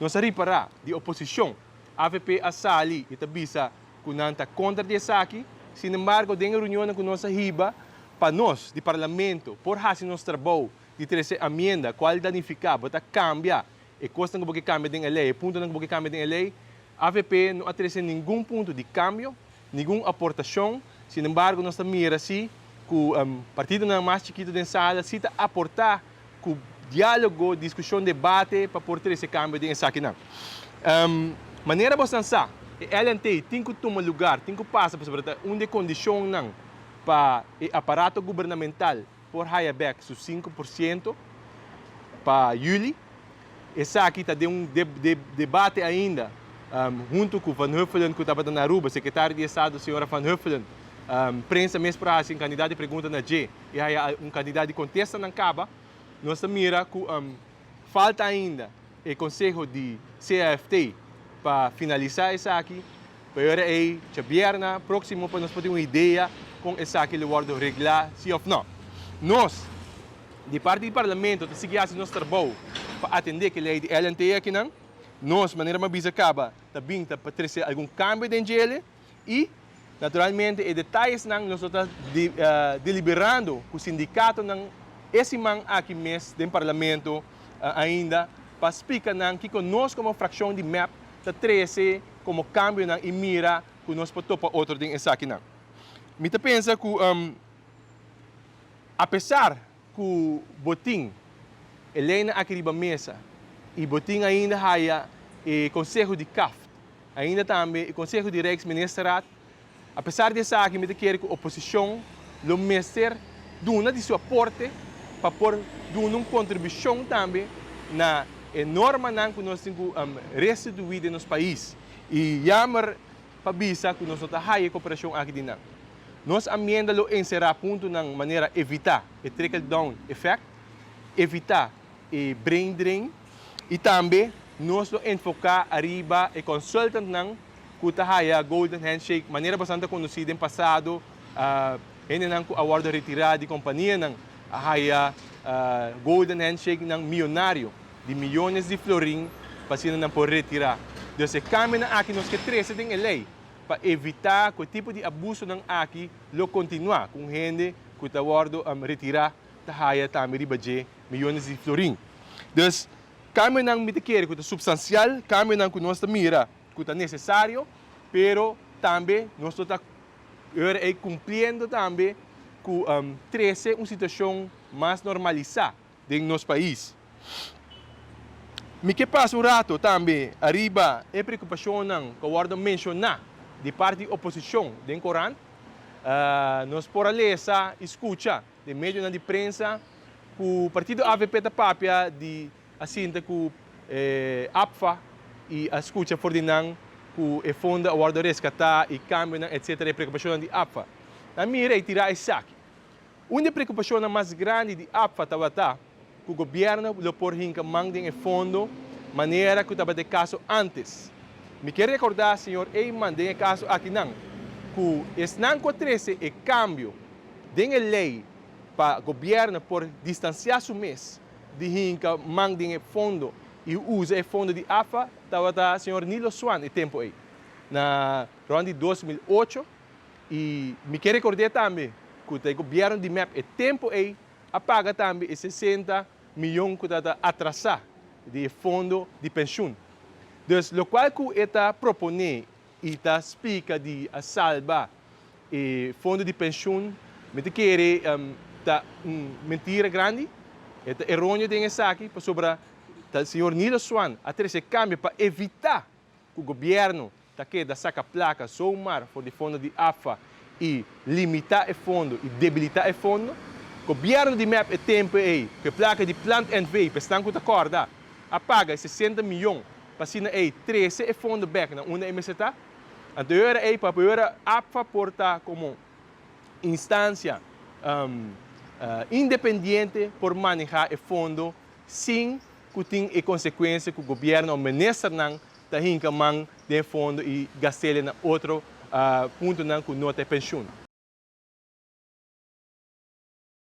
Nos a ripará di oposishon, avp a sali i ta bisa ku nan ta kontra di esaki. Sinembargo, den e reunionnan ku nos a hiba pa nos di Parlamento por hasi nos trabou di trese amienda kual ta nifiká bo ta kambia e kosnan ku bo ke kambia den e lei, e puntonan ku bo ke kambia den e lei, avp no a trese ningun punto di kambio, ningun aportashon. Sinembargo, nos ta mira si ku partidonan mas chikitu den sala si ta aportá ku diálogo, diskushon, debate pa por trese kambio den esakinan. Manera bosan sa, e LNT tin ku tuma lugar, tin ku pasa pasobra ta un di e kondishonnan pa e aparato gubernamental por haya bèk su 5% pa yüli. Esaki ta den un debate ainda huntu ku Van Huffelen ku tabata na Aruba, sekretario di Estado señora Van Huffelen. Prensa mes por a hasi un kantidat di pregunta na dje i haya un kantidat di kontestanan kaba. Nos ta mira ku falta ainda e konseho di CAFT pa finalisá esaki. Pa e ora ei, djabièrna próksimo pa nos por tin un idea kon esaki lo wòrdu reglá si òf nò. Nos, di parti di Parlamento, ta sigui hasi nos trabou pa atendé ku e lei di LNT akinan. Nos, manera mi a bisa kaba, ta bin ta pa trese algun kambio den djele i, naturalmente, e detayesnan nos lo ta deliberando ku sindikatonan e siman aki mes den Parlamento ainda pa splika nan kiko nos komo frakshon di mep ta trese komo kambionan i mira ku nos por topa otro den esakinan. Mi ta pensa ku apesar ku bo tin e leinan aki riba mesa i bo tin ainda haya e konseho di CAFT, ainda tambe e konseho di Rijksministerraad, apesar di esaki mi ta kere ku oposishon lo mester duna di su aporte pa por duna un kontribushon tambe na e normanan ku nos tin ku restituí den nos pais. I yammer pa bisa ku nos no ta haya e koperashon aki di nan. Nos amienda lo enserá puntonan manera evitá e trickle down effect, evitá e brain drain i tambe nos lo enfoká ariba e consultantnan ku ta haya golden handshake manera bosan ta konosí den pasado hendenan ku a wòrdu retirá di kompanianan a haya golden handshakenan mionario di miyones di florin pa asina nan por retirá. Dus e kambionan aki nos ke trese den e lei pa evitá ku e tipo di abusonan aki lo kontinuá ku un hende ku ta wòrdu retirá ta haya tambe riba dje miyones di florin. Dus kambionan mi ta kere ku ta supstansial, kambionan ku nos ta mira ku ta nesesario, pero tambe nos lo ta ora ei kumpliendo tambe ku trese un situashon mas normalisá den nos pais. Mi ke pasa un rato tambe ariba e preokupashonnan ku a wòrdu menshoná di parti di oposishon den korant. Nos por a lesa i skucha den medionan di prensa ku partido avp ta papia di a sinta ku APFA i a skucha for di nan ku e fondo a wòrdu reskatá i kambionan etsetera e preokupashonnan di APFA. Nan mira i tira esaki. Un di e preokupashonnan mas grandi di APFA tabata ku gobièrnu lo por hinka man den e fondo manera ku tabata e kaso ántes. Mi ke rekordá señor Eman den e kaso akinan ku esnan ku a trese e kambio den e lei pa gobièrnu por distansiá su mes di hinka man den e fondo i usa e fondo di APFA tabata señor Nilo Swan e tempu ei na rond di 2008 i mi ke rekord'é tambe ku ta e gobièrnu di mep e tempu ei a paga tambe e 60 miyon ku tabata atrasá di e fondo di penshun. Dus lokual ku e ta proponé i ta splika di a salba e fondo di penshun, mi ta kere ta un mentira grandi, e ta eronio den esaki pasobra ta señor Nilo Swan a trese kambio pa evitá ku gobièrnu ta keda saka plaka zomaar for di fondo di APFA i limitá e fondo i debilitá e fondo. Gobièrnu di mep e tempu ei ku e plaka di Plant NV pa esnan ku ta kòrda a paga e 60 miyon pa asina ei trese e fondo bèk na unda e mester ta. Anto e ora ei pa e ora APFA por ta komo instansia independiente por manehá e fondo sin ku tin e konsekuensia ku gobièrnu o ministernan ta hinka man den e fondo i gast'el na otro puntonan ku no ta e penshun.